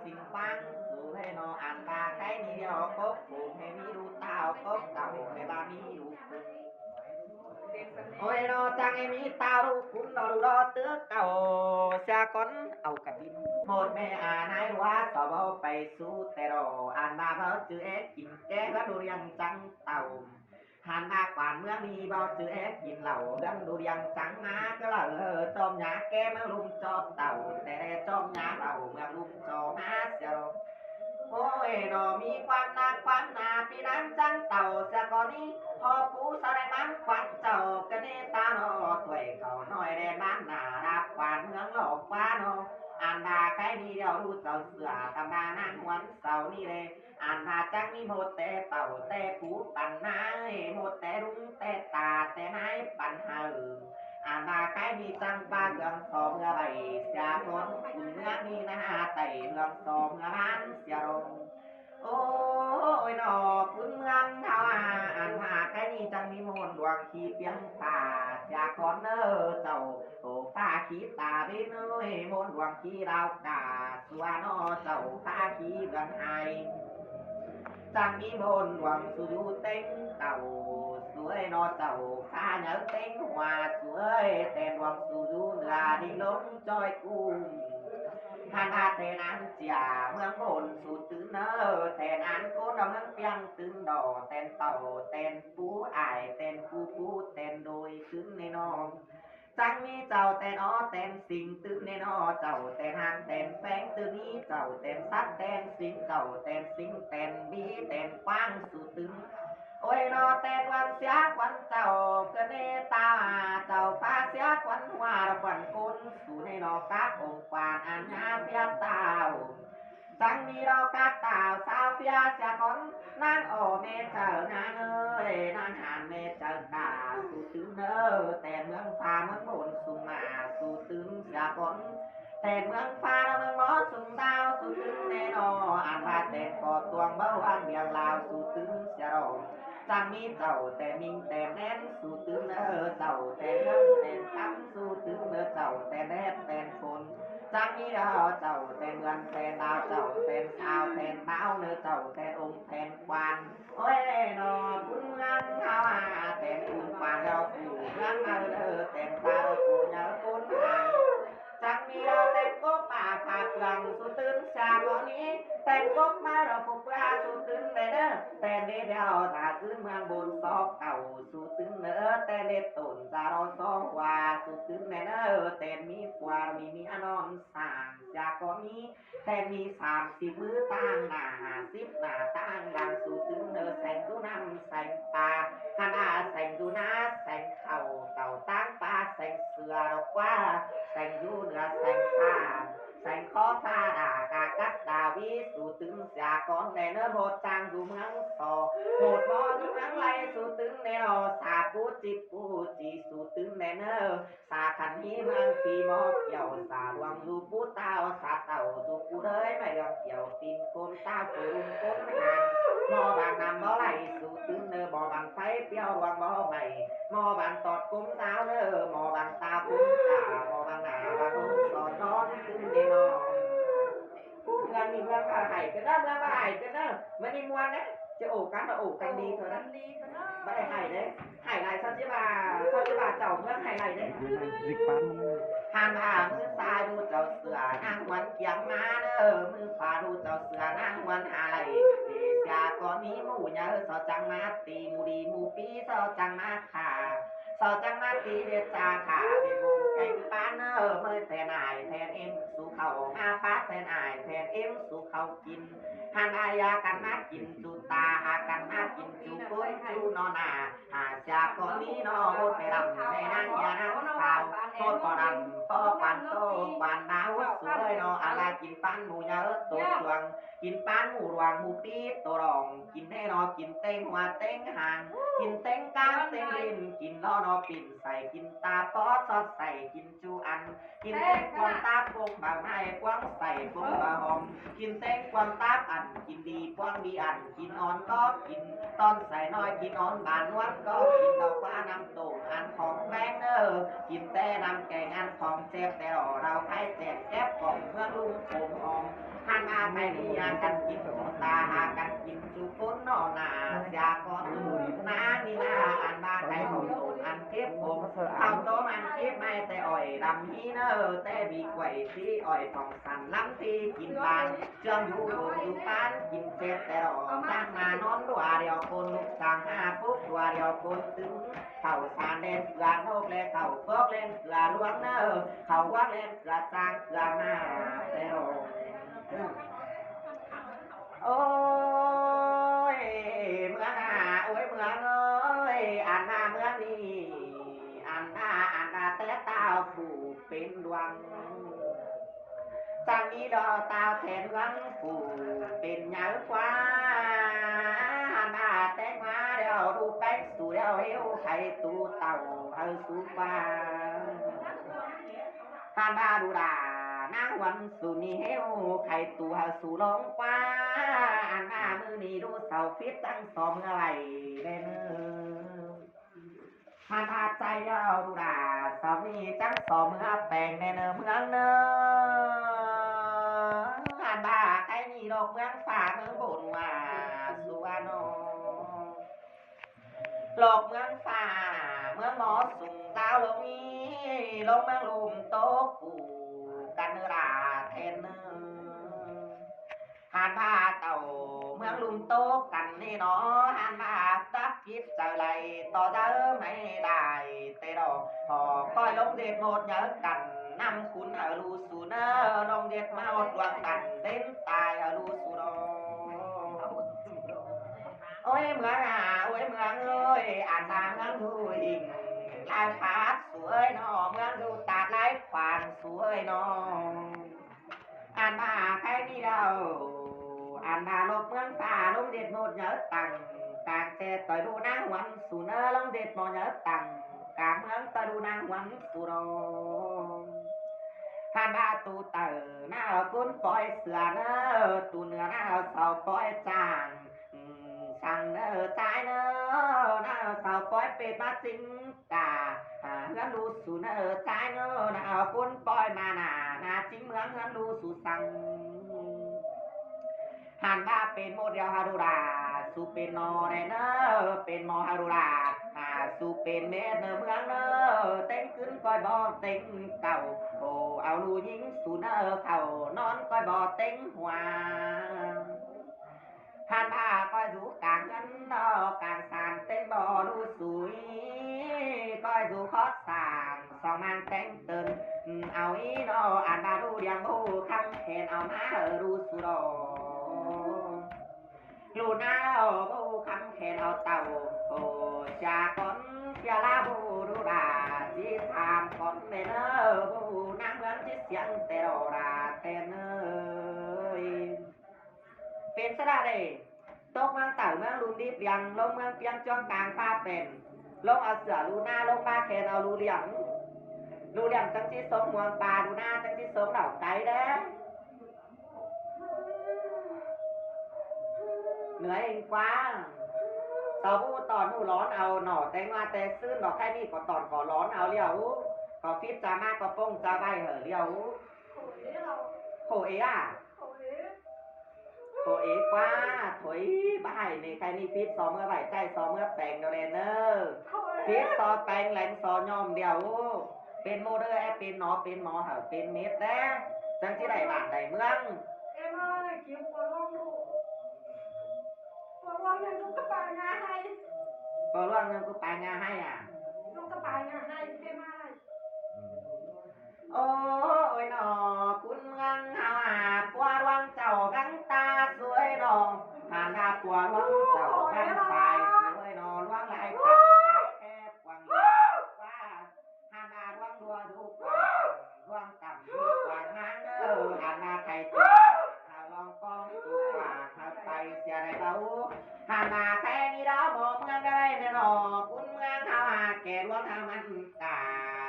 ສິ່ງຟັງ ສູ່ໃຫ້ເນາະ ອັນວ່າໃຄມີດຽວກົບກຸມ ໃຫ້ມີລູກເຕົ້າກົບເຕົ້າ ໃຫ້ວ່າມີລູກກຸມ ໂອ້ຍເນາະ ຈັ່ງໃຫ້ມີເຕົ້າລູກກຸມເນາະ ລູກເນາະ ເຕີເຕົ້າ ສຽກ່ອນເອົາກະບິນ ໝົດແມ່ອານາຍວ່າ ສະເວົ້າໄປສູ່ແຕ່ດອ ອັນວ່າເວົ້າຈື່ແອກກິນແກ່ເຮືອນລູກລ້ຽງຈັ່ງເຕົ້າ ຫັ້ນນາກວານເມືອງນີ້ເວົ້າຈື່ແອກກິນເຫຼົ້າ ເຮືອນລູກລ້ຽງຈັ່ງມາກະລະເອີ ຈອມຍາແກ່ເມືອງລຸ່ມຈອບເຕົ້າ ແຕ່ແລຈອມຍາເຫຼົ້າເມືອງລຸ່ມຈອມມາສຽໂລ ໂອ້ຍເນາະ ມີຄວາມໜັກຄວາມໜາ ປີນາງຈັ່ງເຕົ້າ ສຽກ່ອນນີ້ ພໍ່ປູ່ສະໄລມັນຂວັນເຈົ້າ ກະເນຕາເນາະ ຖ້ວຍເຂົ້ານ້ອຍແລນມາໜ້າ ລາບຄວານເມືອງຫຼອກຟ້າເນາະ ອັນວ່າໃຄມີດຽວລູກເຈົ້າເສືອ ຕຳນານນາງຫວນເສົານີ້ແລ ອັນວ່າຈັ່ງມີໝົດແຕ່ເປົ່າແຕ່ປູປັນນາຍ ໝົດແຕ່ລຸງແຕ່ຕາແຕ່ນາຍປັນເຮົາ ອັນວ່າໃຄມີຈັ່ງປາເຮືອງຊອເມືອໄວ້ ສຽກ່ອນ ຄຸນເມືອງມີນາໄຕ້ເຮືອງຊອເມືອບ້ານສຽລົງ ໂອ້ຍເນາະ ຄຸນເມືອງເຮົາ ອັນວ່າໃຄມີຈັ່ງມີໂມນຫຼວງຂີ້ປຽງຜ້າ ສຽກ່ອນເດີເຈົ້າ ໂອ້ ຟ້າຂີ້ຕາເວນເອີຍ ໂມນຫຼວງຂີ້ລາວກາ ສວຍເນາະເຈົ້າ ຟ້າຂີ້ເຮືອນໄຮ່ ຈັ່ງມີໂມນຫຼວງສູ່ຢູ່ເຕັງເຕົ້າ ສວຍເນາະເຈົ້າ ຟ້າເໜີເຕັງຫົວ ສວຍແຕ່ນຫຼວງສູ່ຢູ່ເໜືອດິນລົງຈອຍກຸ້ງ ທ່ານອາແຕ່ນານເຈຍ ເມືອງໂບນສູ່ຕື່ນເນີ ແຕ່ນອານໂກນເມືອງປຽງຕື່ນດໍ ແຕ່ນເປົ່າແຕ່ນປູອ້າຍ ແຕ່ນປູປູແຕ່ນໂດຍຕື່ນແນ່ນອນ ຈັ່ງມີເຈົ້າແຕ່ນອໍແຕ່ນສິງຕື່ນແນ່ນອ ເຈົ້າແຕ່ນຮັກແຕ່ນແພງຕື່ນນີ້ ເຈົ້າແຕ່ນສັດແຕ່ນສິ່ງ ເຈົ້າແຕ່ນສິງແຕ່ນບີແຕ່ນກວ້າງສູ່ຕື່ນ ໂອ້ຍເນາະ ແຕ່ນວັນເສຍຂວັນເຈົ້າ ກະເນຕາ ເຈົ້າຟ້າເສຍຂວັນຫົວ ລະຂວັນກົ້ນ ສູ່ໃນນອກກັບອົງກວານອັນຫາເພຍເຕົ້າ ຈັ່ງມີດອກກາກຕາວສາວເພຍສຽກ່ອນ ນາງອໍແມ່ເຈົ້ານາງເອີຍ ນາງຫານແມ່ເຈົ້າຕາສູ່ຕື່ນເນີ ແຕ່ນເມືອງຟ້າເມືອງໂບນສຸມມາສູ່ຕື່ນສຽກ່ອນ ແຕ່ນເມືອງຟ້າເມືອງໝໍສຸມດາວສູ່ຕື່ນແນ່ນອ ອັນວ່າແຕ່ນກໍຕວງເບົາອັນວຽງລາວສູ່ຕື່ນສຽດອກ ຈັ່ງມີເຈົ້າແຕ່ນມິງແຕ່ນແໜນສູ່ຕື່ນເນີ ເຈົ້າແຕ່ນເງິນແຕ່ນຄຳສູ່ຕື່ນເນີ ເຈົ້າແຕ່ນແດດແຕ່ນຝົນ ຈັ່ງມີດາວເຈົ້າແຕ່ນເຮືອນແຕ່ນດາວ ເຈົ້າແຕ່ນສາວແຕ່ນບ່າວເນີ ເຈົ້າແຕ່ນອົງແຕ່ນກວານ ໂອ້ຍເນາະ ບຸນເມືອງເຮົາອາ ແຕ່ນບຸນປານເຮົາຜູ້ເມືອງເຮົາເດີ ແຕ່ນຕາເຮົາຜູ້ເນີຄົນຫາ ຈັ່ງມີດາວແຕ່ນກົບປາຜາເປືອງສູ່ຕື່ນສາກໍນີ້ ແຕ່ນກົບມາດອກຜູ້ປາສູ່ຕື່ນແດ່ເດີ ແຕ່ນເດດາວຕາຕື່ນເມືອງບົນຊອກເກົ່າສູ່ຕື່ນເດີ ແຕ່ນເດຕົ້ນສາລໍຊອກວ່າສູ່ຕື່ນແດ່ເດີ ແຕ່ນມີກວານມີເມຍນອນ ສ້າງຈາກກໍມີ ແຕ່ນມີສາມສິບມືຕາງໜ້າ ຫ້າສິບໜ້າຕາງຫຼັງ ສູ່ຕື່ນເດີ ແສງຢູ່ນ້ຳແສງປາ ຫັ້ນອາ ແສງຢູ່ນາແສງເຂົ້າ ເຂົ້າຕາງປາແສງເສືອດອກກວ່າ ແສງຢູ່ເໜືອແສງຟ້າ ແສງຂໍຟ້າດາກາກັດດາວີ ສູ່ຕື່ນສາກ່ອນແດ່ເນີ ໂມດຈາງຢູ່ເມືອງຊອ ໂມດບໍ່ຢູ່ເມືອງໄລ ສູ່ຕື່ນແດ່ເນາະ ສາປູຈິບປູຈີ ສູ່ຕື່ນແດ່ເນີ ສາຄັນຮີເມືອງສີໝໍກຽວ ສາຫຼວງຢູ່ປູຕາວ ສາເຕົ້າຢູ່ປູເລີຍ ໄມ້ເຫຼືອງກຽວຕີນໂກນຕາປູນໂກນຫາງ ໝໍບາງນ້ຳບໍ່ໄຫຼສູ່ຕື່ນເນີ ໝໍບາງໄຟປຽວຫຼວງບໍ່ໄໝ້ ໝໍບາງຕອດກົມດາວເນີ ໝໍບາງຕາກຸມຕາ ໝໍບາງໜ້າບາງອົງສອນນອນຕື່ນເດນອ ເມືອງນີ້ເມືອງວ່າໄຫ້ກັນເດີ ເມືອງວ່າໄຫ້ກັນເດີ ມື້ນີ້ມ່ວນເດ້ ຈະໂອກັນ ໂອກັນດີເທົ່ານັ້ນ ບໍ່ໄດ້ໄຫ້ເດ້ ໄຫ້ຫຼາຍຊາວຈິວ່າ ຊາວຈິວ່າເຈົ້າເມືອງໄຫ້ຫຼາຍເດ້ ຊິປານມັນ ຫັນວ່າມືຊ້າຍດູເຈົ້າເສືອນາງຫວນກຽງມາເດີ ມືຂວາດູເຈົ້າເສືອນາງຫວນຫາໄຫຼ ເສຍກໍມີໝູ່ໃຫຍ່ ເຂົາຈັ່ງມາຕີ ໝູ່ດີໝູ່ປີ ເຂົາຈັ່ງມາຂ້າ ເຂົາຈັ່ງມາຕີເດດຈາຂ້າ ທີ່ບຸງແກງປານເດີ ເມີແທນອາຍແທນເອັມສູ່ເຂົາ ມາປາແທນອາຍແທນເອັມສູ່ເຂົາກິນ ຫັ້ນອາຍຢາກັນມາກິນຈຸຕາ ຫາກັນມາກິນຈຸກົ້ນຈຸນໍໜ້າ ຫາເສຍກໍມີນໍ ໂຫດແມ່ດຳແມ່ນາງເຮຍນາງສາວ ໂຫດພໍ່ດຳພໍ່ຂວັນໂຕຂວັນໜາວ ສວຍນໍ ອາລາກິນປານໝູໃຫຍ່ໂຕຊ່ວງ ກິນປານໝູຫຼວງໝູປີ້ໂຕລອງ ກິນແນ່ນໍ ກິນເຕັງຫົວເຕັງຫາງ ກິນເຕັງກ້າງເຕັງດິນ ກິນລໍນໍ ປິ່ນໃສ່ ກິນຕາປອດຊອດໃສ່ ກິນຈຸອັນ ກິນແຕງກວາງຕາປົງບາງໄມ້ ປວງໃສ່ປົງບາຫອມ ກິນແຕງກວາງຕາອັນ ກິນດີປວງດີອັນ ກິນອ່ອນກໍກິນ ຕອນໃສ່ນ້ອຍກິນອ່ອນ ບານນວນກໍກິນ ດອກວ່ານ້ຳຕົ້ມອັນຂອງແພງເດີ ກິນແຕ່ນ້ຳແກງອັນຂອງແຊບ ແຕ່ລໍເຫຼົ້າຂາຍແຈກແກັບຂອງເມືອງລຸງ ຫອມ ຫັ້ນວ່າໄກ່ນີ້ຫາກັນກິນ ຕາຫາກັນກິນສູ່ຄົນເນາະນາ ເສຍກ່ອນນານີ້ນາ ອັນວ່າໄກ່ຂອງຕົນອັນເກັບຜົມ ເຂົ້າຕົ້ມອັນເກັບໄມ້ແຕ່ອ້ອຍດຳຫີເນີ ແຕ່ບີກ້ວຍສີອ້ອຍຜ່ອງສັນລຳທີ່ກິນບານ ເຊື່ອງຢູ່ໂຮງຢູ່ບ້ານກິນເສັດແຕ່ດອກ ຈ້າງມານອນຕົວດຽວຄົນ ລຸກສ້າງຫາປຸກຕົວດຽວຄົນ ຕື່ນເຂົ້າສານແລ່ນເກືອນົກ ແລະເຂົ້າຄອກແລ່ນເກືອຫຼວງເນີ ເຂົ້າຫວງແລ່ນ ເກືອຈາງເກືອມາແຕ່ໂດນ. ໂອ້ຍ ເມືອງອາ ໂອ້ຍ ເມືອງເອີຍ ອັນນາເມືອງນີ້ ອັນນາ ອັນນາແຕ່ຕ່າວຜູ້ເປັນຫຼວງ ຈັ່ງມີດອກຕ່າວແທນເມືອງຜູ້ເປັນໃຫຍ່ກວ່າ ອັນນາແຕ່ງມາແລ້ວດູແປ້ງສູ່ແລ້ວ ເຫວໄຂ່ຕູເຕົ້າເຮົາສູ່ກວ່າ. ທ່ານວ່າດູດານາງຫວນສຸນີເຫວໄຂ່ຕູເຮົາສູ່ລົງກວ່າ ອັນວ່າມື້ນີ້ດູເສົາຜິດຈັ່ງສອມເມືອໄວ້ແດ່ເນີ ທ່ານວ່າໃຈເຮົາດູດາເສົານີ້ຈັ່ງສອມເມືອແປງແດ່ເນີເມືອງເນີ ທ່ານວ່າໃຜນີ້ດອກເມືອງຟ້າເມືອງບົນວ່າສຸວານອ ໂລກເມືອງຟ້າເມືອງໝໍສູງດາວລົງນີ້ ລົງເມືອງລຸ່ມຕົກປູກັນເນີລາແທນເນີ ຫານວ່າເຕົ້າເມືອງລຸ່ມຕົກກັນນີ້ເນາະ ຫານວ່າຕັບຈິດໃຈໄຫຼຕໍ່ເດີໄມ່ໄດ້ແຕ່ດອກ ພໍກ້ອຍລົງເດັດໝົດເຍີກັນ ນຳຄຸນເຮົາລູຊູເນີ ລົງເດັດມາອອດລວງກັນ ເດັນຕາຍເຮົາລູຊູເນາະ. ໂອ້ຍເມືອງອາ ໂອ້ຍເມືອງເອີຍ ອັນນາເມືອງຮູ້ຫິງ ຫຼາຍພາດສວຍເນາະ ເມືອງຮູ້ຕາດຫຼາຍຂວາງສວຍເນາະ ອັນນາໃຄນີ້ເດີ ອັນນາລົບເມືອງຟ້າ ລົງເດັດໝົດເຍີຕັງ ກາງແຈຕ່ອຍດູນາງຫວນສູເນີ ລົງເດັດໝົດເຍີຕັງ ກາງເມືອງຕະດູນາງຫວນສູເນາະ ທ່ານວ່າຕູເຕີນາເອົາກຸນປ່ອຍເສືອເນີ ຕູເໜືອນາເອົາເສົາປ່ອຍຈາງ ອືມ ສັງເນີຈາຍເນີ ນາເອົາເສົາປ່ອຍເປັດມາຈິງກາ ອາ ເຮືອນລູສູເນີຈາຍເນີ ນາເອົາກຸນປ່ອຍມາໜ້າ ໜ້າຈິງເມືອງເຮືອນລູສູສັງ ຫັ້ນວ່າເປັນໝົດດຽວຮາດູລາ ສູເປັນໜໍ່ແດ່ເນີ ເປັນໝໍຮາດູລາ ອາ ສູເປັນເມັດເນີເມືອງເນີ ເຕັງຂຶ້ນກ້ອຍບໍ່ເຕັງເກົ່າ ໂອ ເອົາລູຍິງສູເນີເຂົ້າ ນອນກ້ອຍບໍ່ເຕັງຫົວ ທ່ານວ່າກ້ອຍຢູ່ກາງເຮືອນນອກກາງສານເຕັງບໍ່ຮູ້ສຸຍ ກ້ອຍຢູ່ຂໍສ້າງສອງມາງແຕ່ງເຕີນ ເອົາອີ່ນອ ອັນວ່າຮູ້ດຽງຮູ້ຄຳແຂນເອົາມາເອີ ຮູ້ສຸດອ ຮູ້ນາເອົາຮູ້ຄຳແຂນເອົາເຕົ້າ ໂອ ຈາກອນຈາລາຮູ້ດູລາ ຊິຖາມກ່ອນແດ່ເນີ ຮູ້ນາງເມືອງຊິສຽງແຕ່ດອລາແຕ່ເນີຍ. ເປັນສະດາເດ ຕົກເມືອງເຕົາເມືອງລຸມດິບລຽງ ລົງເມືອງປຽງຈວງກາງຟ້າເປັນ ລົງເອົາເສືອລູນາ ລົງມາແຂນເອົາລູລຽງ ລູລຽງຈັ່ງຊິຊົງຫ່ວງປາ ລູນາຈັ່ງຊິຊົງເຫຼົ່າໄກ່ເດ້ ເໜືອຍກວ່າ ສາວຜູ້ຕອນໜູຫຼອນເອົາໜໍ່ແຕງວ່າແຕ່ຊືນ ດອກໄຂ່ນີ້ກໍຕອນກໍຫຼອນເອົາຫຼຽວ ກໍຟິດຈາມາກໍປົງຈາໄວ້ເຫີຫຼຽວ ໂຄເອອາ ໂອເອກວ່າ ໂຖຍ ບໍ່ໃຫ້ນີ້ ໃຄ່ນີ້ຜິດ ຊໍເມືອໄຫວ້ໃຈ ຊໍເມືອແປງດອແລນເນີ ຜິດ ຊໍແປງແຫຼງ ຊໍຍອມດຽວ ເປັນໂມເດີ ແອ ເປັນໜໍ ເປັນໝໍ ເຫີ ເປັນເມັດແດ່ ຈັ່ງຊິໄດ້ບ້ານໄດ້ເມືອງ ເອັມເອີຍ ກິວ ປົວລວງລູກ ປົວລວງຍັງລູກກະປາຍງາໄຫ້ ປົວລວງຍັງລູກກະປາຍງາໄຫ້ອະ ລູກກະປາຍງາໄຫ້ ເອັມເອີຍ. ໂອ້ຍໜໍ່ ຄຸນເມືອງເຮົາຫາ ປົວຫຼວງເຈົ້າບັງຕາສວຍໜໍ່ ຫານາປົວຫຼວງເຈົ້າບັງຕາສວຍໜໍ່ ຫຼວງຫຼາຍຕາຫຼາຍແຄບກວ້າງກວ້າງ ຫານາຫຼວງຫຼວງດູກວ້າງ ຫຼວງຕ່ຳດູກວ້າງນາງເດີ ຫານາໄຄຕິ ຫາລອງກອງດູກວ້າງ ຫາໄປເສຍໄດ້ເບົາ ຫານາແຕ່ນີ້ດາວບໍ່ເມືອງໄດ້ແນ່ໜໍ່ ຄຸນເມືອງເຮົາຫາແກ່ຫຼວງຫາມັນ ກະ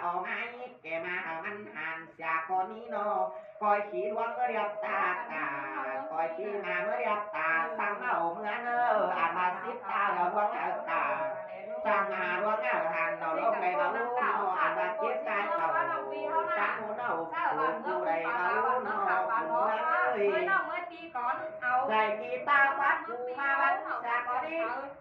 ເອົາໄມ້ແກ່ມາໃຫ້ມັນຫັນເສຍກ່ອນນີ້ເນາະ ກ້ອຍຂີ່ລວງເມືອລຽບຕາກາ ກ້ອຍຂີ່ມາເມືອລຽບຕາ ສັ່ງເອົາເມືອເນີ ອັນວ່າສິບຕາແລ້ວລວງເອົາຕາ ສັ່ງມາລວງເອົາຫັນເອົາລົງໄດ້ເບົາເນາະ ອັນວ່າເຈັບຕາເຈົ້າ ຈັກໝູນເອົາຜູ້ໃດເບົາເນາະ ເມືອ ເອີຍ ເມື່ອຍນ້ອງເມື່ອຍປີກ່ອນ ເອົາ ໃສ່ກີຕາວັດກູມາວັນສາກໍດີ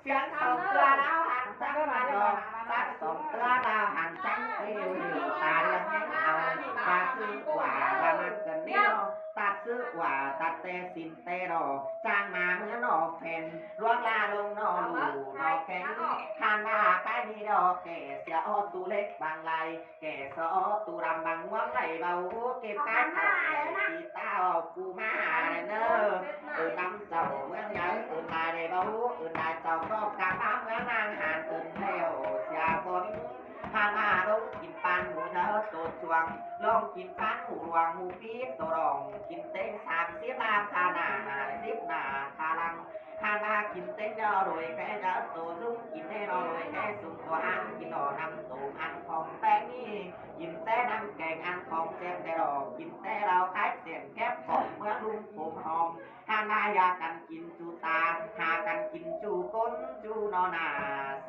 ສຽງສອງເທື່ອລາວຫັນຈັງມັນດອກ ຕັດສອງເທື່ອລາວຫັນຈັງເອີຍ ຕາເລື່ອງແຮງເອົາ ຕາຊື້ກວ່າວ່າມັກກັນນີ້ເນາະ ຕັດຊື້ກວ່າ ຕັດແຕ່ສິ້ນແຕ່ດອກ ຈ້າງມາເມືອນອກແຟນ ລວງລາລົງນອລູນອກແຂງ ທ່ານວ່າໄປນີ້ດອກ ແກ່ເສຍອອກຕູເລັກບາງໄລ ແກ່ສະອໍຕູດຳບັງງວມໄຫຼເບົາ ເກັບກາຍເຂົ້າໃນທີ່ຕາອອກກູມາແລະເນີ ເອີ້ນນຳເຈົ້າເມືອງໃຫຍ່ເອີ້ນຫຼາຍໄດ້ເບົາ ເອີ້ນຫຼາຍເຈົ້າກໍກັບມາເມືອງນາງຫານ ເອີ້ນແລ້ວເສຍຄົນ ຫາມາລົງກິນປານໝູເດີໂຕຊ່ວງ ລອງກິນປານໝູຫຼວງໝູປີໂຕດອງ ກິນເຕັງສາມສິບໜ້າຄາໜ້າ ຫ້າສິບໜ້າຄາຫຼັງ ຫາມາກິນເຕັງເດີໂດຍແຄ່ເດີໂຕສູງ ກິນແນ່ເດີໂດຍແຄ່ສູງ ໂຕຫາງກິນເດີນຳໂຕອັນຂອງແປງນີ້ ກິນແຕ່ນ້ຳແກງອັນຂອງແຊບແທ້ດອກ ກິນແຕ່ເຫຼົ້າຂາຍແຊບແຄບຂອງເມືອງລຸງໂພມຫອມ ຫານາຢາກັນກິນຈູຕາ ຫາກັນກິນຈູກົ້ນຈູນໍນາ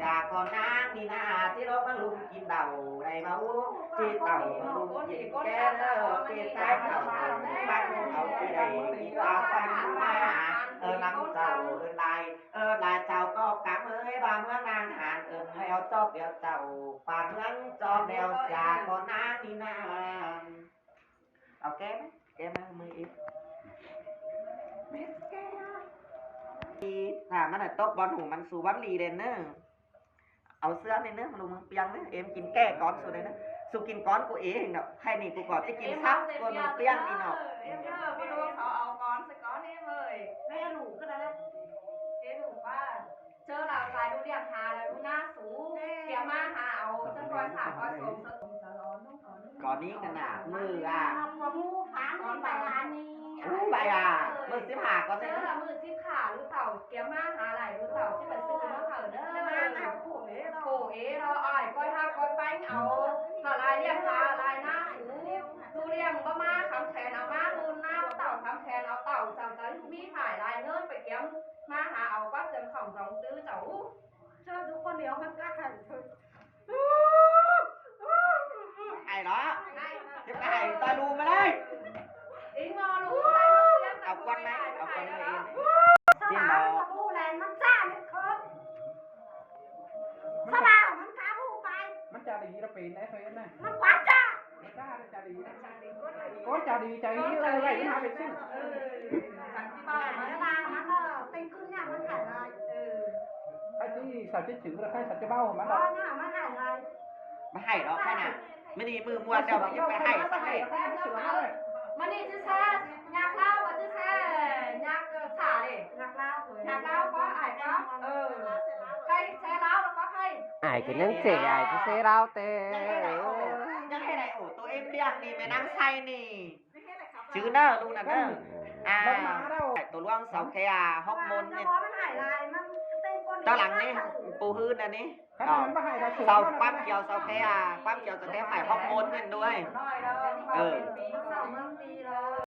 ສາກໍນາງນີ້ນາ ຊິລົງມາລຸມກິນເຫຼົ້າໄດ້ເບົາ ຊິເຕົ້າມາລຸມກິນແກ່ເດີ ຊິຕາຍເຕົ້າມາລຸມບັນເອົາຊິໄດ້ກິນເອົາກັນມາ ເອີ ນຳເຈົ້າເອີຫຼາຍ ເອີຫຼາຍເຈົ້າກໍກຳເອີຍ ບ້ານເມືອງນາງຫານ ເອີແລ້ວຈອບແລ້ວເຈົ້າ ບ້ານເມືອງຈອບແລ້ວສາກໍນາງນີ້ນາ ເອົາແກ້ມາ ແກ້ມາມືອີກ ແມ່ນແກ້ ຖ້າມັນຕົກບ່ອນຫູມັນ ສູບ່ອນຫຼີເດ້ເນີ ເອົາເສື້ອແນ່ເນີ ມາລົງເມືອງປຽງເນີ ເອັມກິນແກ້ກ່ອນສູເດີ ສູກິນກ່ອນກູເອງເນາະ ໃຄນີ້ກູກໍຊິກິນຊັບກວ່າເມືອງປຽງນີ້ເນາະ ເອັມເດີ ມາລົງເຂົາເອົາກ່ອນຊະກ່ອນເອັມເອີຍ ແມ່ລູກຄືນັ້ນແຫຼະ ເຈລູກວ່າ ເຈີລາວຕາຍລູກລ້ຽງຫາແລ້ວລູກນາສູ ກຽມມາຫາເອົາ ຈັ່ງຄ່ອຍສາກຄ່ອຍສົມ ກໍນີ້ຂະໜາດມື້ອາ ໝູຜ່ານໄປລານນີ້ ໂອ້ ໄປອາ ມື້ສິບຫ້າກໍເຈີລາວມື້ສິບຫ້າລູກເຕົ້າ ກຽມມາຫາຫຼາຍລູກເຕົ້າ ຊິໄປຊື້ມາເຂົາເດີ ໂກເອລາວອ້າຍ ກອຍຮັກກອຍແປ້ງເອົາ ເຂົາຫຼາຍລ້ຽງຫາຫຼາຍນາສູ ລູກລ້ຽງບໍ່ມາຄຳແຂນ ເອົາມາລູກນາເຕົ້າຄຳແຂນ ເອົາເຕົ້າເຈົ້າ ເຈົ້າລູກມີຫຼາຍຫຼາຍເງິນ ໄປກຽມ ມາຫາເອົາກວາດເຈີຂອງຈອງຕື້ເຈົ້າ ເຈີທຸກຄົນດຽວມັນກໍໄຫ້ເທີ ໄຫ້ເນາະ ເຈັບກໍໄຫ້ ຕາດູມາເລີຍ ອີງໍລູກ ເອົາກວດໄໝ ເອົາກວດໄໝ ສະບາຍມັນກໍຮູ້ແຫຼະ ມັນຈ້າເຮັດເຂີນ ສະບາຍມັນກໍຮູ້ໄປ ມັນຈະດີລະເປັນໄດ້ເຄີຍນະ ມັນວ່າຈ້າ ໂອ້ ຈະດີໃຈດີເອີຍ ໄວ້ມັນຫາໄປຊື້ ເອີ ຈັກຊິເວົ້າ ມັນວ່າມັນເອີ ເຕັງຂຶ້ນຍາກມັນຂາຍໄດ້ ເອີ ໃຫ້ທີ່ສາວຈິດຖືລະໃຫ້ສາວຈະເວົ້າມັນດອກ ມັນຫາໄດ້ ມາໃຫ້ດອກໃຫ້ນະ ມື້ນີ້ມື້ມ່ວນແລ້ວ ບໍ່ຢາກໄປໃຫ້ສັກເທື່ອ ມື້ນີ້ຈະແຊ ຍາກລາວບໍ່ຈະແຊ ຍາກສາເດ້ ຍາກລາວ ຍາກລາວກໍອ້າຍກໍ ເອີ ໃຜແຊລາວແລ້ວກໍໃຜ ອ້າຍກໍຍັງເຈ ອ້າຍຈະເຊລາວແຕ່ ຍັງໃຫ້ໄດ້ໂອ ໂຕເອັມລ້ຽງນີ້ ແມ່ນາງໄຊນີ້ ຈື່ເນີລູກນັ້ນເນີ ອາ ໂຕຫຼວງເສົາແຄອາ ຮອກມົນນີ້ ຕາຫຼັງນີ້ ປູພື້ນອັນນີ້ ເສົາປ້ຳຂຽວເສົາແຄອາ ປ້ຳຂຽວເສົາແຄອາ ປ້ຳຂຽວເສົາແຄອາ ຝ່າຍຮອກມົນນັ້ນດ້ວຍ ເອີ